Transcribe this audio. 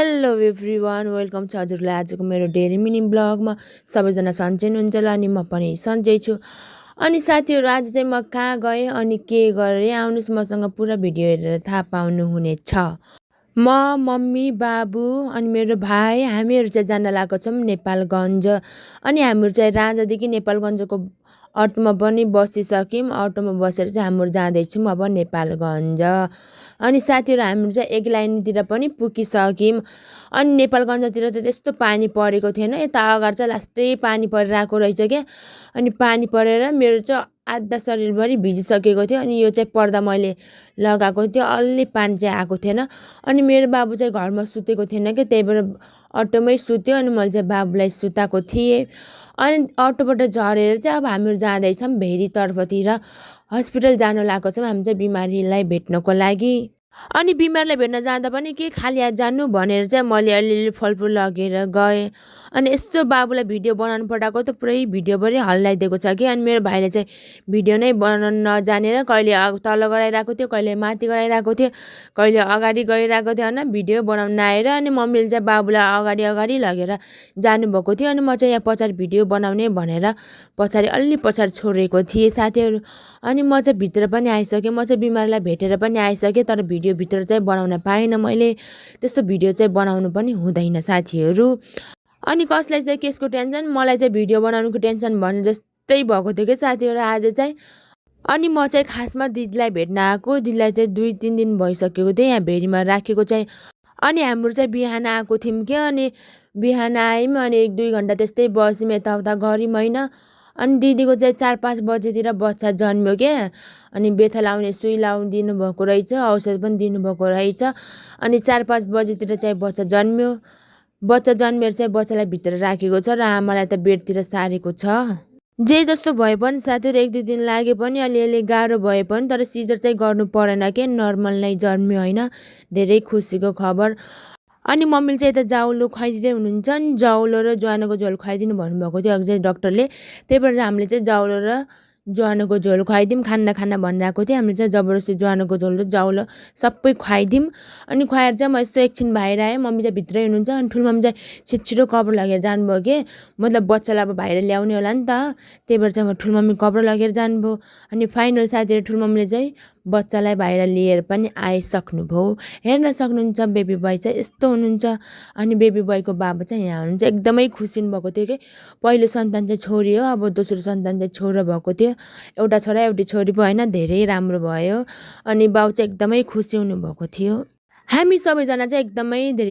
Hello everyone, welcome छ हजुरलाई आजको मेरो डेली मिनी ब्लगमा। सबैजना सन्चै हुनुहुन्छ होला अनि म पनि सन्चै छु। अनि साथीहरू, आज चाहिँ म कहाँ गएँ अनि के गरेँ आउनुहोस् मसँग पुरा भिडियो हेरेर थाहा पाउनुहुनेछ। म, मम्मी, बाबु अनि मेरो भाइ हामीहरू चाहिँ जान लागेको छौँ नेपालगञ्ज। अनि हामीहरू चाहिँ राजादेखि नेपालगञ्जको अटोमा पनि बसिसक्यौँ। अटोमा बसेर चाहिँ हामीहरू जाँदैछौँ अब नेपालगञ्ज। अनि साथीहरू, हामीहरू चाहिँ एक लाइनतिर पनि पुगिसक्यौँ। अनि नेपालगञ्जतिर चाहिँ त्यस्तो पानी परेको थिएन, यता अगाडि चाहिँ लास्टै पानी परिरहेको रहेछ क्या। अनि पानी परेर मेरो चाहिँ आधा शरीरभरि भिजिसकेको थियो। अनि यो चाहिँ पर्दा मैले लगाएको थियो, अलि पानी चाहिँ आएको थिएन। अनि मेरो बाबु चाहिँ घरमा सुतेको थिएन क्या, त्यही भएर अटोमै सुत्यो। अनि मैले चाहिँ बाबुलाई सुताएको थिएँ। अनि अटोबाट झरेर चाहिँ अब हामीहरू जाँदैछौँ भेरीतर्फतिर, हस्पिटल जानु लागेको छौँ हामी चाहिँ बिमारीलाई भेट्नको लागि। अनि बिमारलाई भेट्न जाँदा पनि के खाली हात जानु भनेर चाहिँ मैले अलिअलि फलफुल लगेर गएँ। अनि यस्तो बाबुलाई भिडियो बनाउनु पठाएको त पुरै भिडियोभरि हल्लाइदिएको छ कि। अनि मेरो भाइले चाहिँ भिडियो नै बनाउन नजानेर कहिले तल गराइरहेको थियो, कहिले माथि गराइरहेको थियो, कहिले अगाडि गइरहेको थियो होइन, भिडियो बनाउन आएर। अनि मम्मीले चाहिँ बाबुलाई अगाडि अगाडि लगेर जानुभएको थियो। अनि म चाहिँ यहाँ पछाडि भिडियो बनाउने भनेर पछाडि अलि पछाडि छोडेको थिएँ साथीहरू। अनि म चाहिँ भित्र पनि आइसकेँ, म चाहिँ बिमारलाई भेटेर पनि आइसकेँ। तर भिडियोभित्र चाहिँ बनाउन पाइनँ मैले, त्यस्तो भिडियो चाहिँ बनाउनु पनि हुँदैन साथीहरू। अनि कसलाई चाहिँ केसको टेन्सन, मलाई चाहिँ भिडियो बनाउनुको टेन्सन भने जस्तै भएको थियो कि साथीहरू आज चाहिँ। अनि म चाहिँ खासमा दिदीलाई भेट्न आएको, दिदीलाई चाहिँ 2-3 दिन भइसकेको थियो यहाँ भेरीमा राखेको चाहिँ। अनि हाम्रो चाहिँ बिहान आएको थियौँ क्या। अनि बिहान आयौँ अनि 1-2 घन्टा त्यस्तै बस्यौँ, यताउता गऱ्यौँ होइन। अनि दिदीको चाहिँ 4-5 बजेतिर बच्चा जन्म्यो क्या। अनि बेथा लाउने सुई लाउनु भएको रहेछ, औषध पनि दिनुभएको रहेछ। अनि 4-5 बजेतिर चाहिँ बच्चा जन्म्यो। बच्चा जन्मेर चाहिँ बच्चालाई भित्र राखेको छ र आमालाई त बेडतिर सारेको छ। जे जस्तो भए पनि साथीहरू 1-2 दिन लागे पनि, अलिअलि गाह्रो भए पनि, तर सिजर चाहिँ गर्नु परेन के, नर्मल नै जन्म्यो होइन। धेरै खुसीको खबर। अनि मम्मीले चाहिँ यता जाउलो खुवाइदिँदै हुनुहुन्छ। अनि जाउलो र ज्वानोको झोल खुवाइदिनु भन्नुभएको थियो अघि चाहिँ डक्टरले, त्यही भएर हामीले चाहिँ जाउलो र ज्वानोको झोल खुवाइदिउँ खाना भनिरहेको थियो। हामीले चाहिँ जबरजस्ती ज्वानोको झोल र जाउलो सबै खुवाइदिउँ। अनि खुवाएर चाहिँ म यस्तो एकछिन बाहिर आएँ, मम्मी चाहिँ भित्रै हुनुहुन्छ। अनि ठुलोमम्मी चाहिँ छिटो कपडा लगेर जानुभयो कि, मतलब बच्चालाई अब बाहिर ल्याउने होला नि त, त्यही भएर चाहिँ ठुलोमम्मी कपडा लगेर जानुभयो। अनि फाइनल साथीहरू ठुलोमम्मीले चाहिँ बच्चालाई बाहिर लिएर पनि आइसक्नुभयो। हेर्न सक्नुहुन्छ बेबी बोय चाहिँ यस्तो हुनुहुन्छ। अनि बेबी बोयको बाबा चाहिँ यहाँ हुनुहुन्छ, एकदमै खुसी हुनुभएको थियो कि पहिलो सन्तान चाहिँ छोरी हो, अब दोस्रो सन्तान चाहिँ छोरा भएको थियो। एउटा छोरा एउटी छोरी पो होइन, धेरै राम्रो भयो। अनि बाउ चाहिँ एकदमै खुसी हुनुभएको थियो। हामी सबैजना चाहिँ एकदमै धेरै